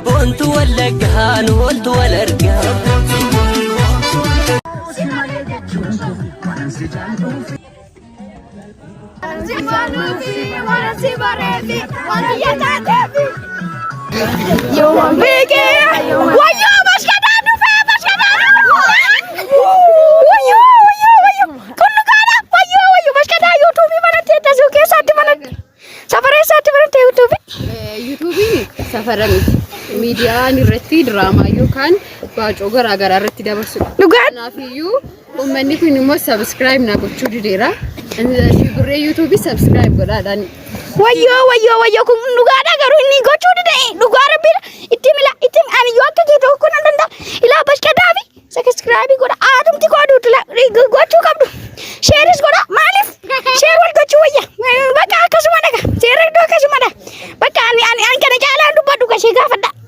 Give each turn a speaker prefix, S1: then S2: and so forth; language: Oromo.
S1: Boontu wallaggaa nu ooltu wal argaa.
S2: Wayyoo mashkadaan dhufee mashkadaan wayyoo wayyoo wayyoo kun dhugaadha wayyoo wayyoo mashkadaa yuutuubii banatti eddasuu keessaatti banatti safara eessaatti banatte yuutuubii.
S3: Yuutuubiin safara miti. Miidiyaan irratti diraamaa yookaan baacoo garaa garaa irratti dabarsudha.
S2: Dhugaan
S3: Kanaafiyyuu uummanni kun immoo sabiskiraayib naa gochuu dideera. Shibirree yuutuubii sabiskiraayib godhaadhaan.
S2: Wayyoo wayyoo wayyoo kun dhugaadha garuu inni gochuu dide dhugaa rabbiidha.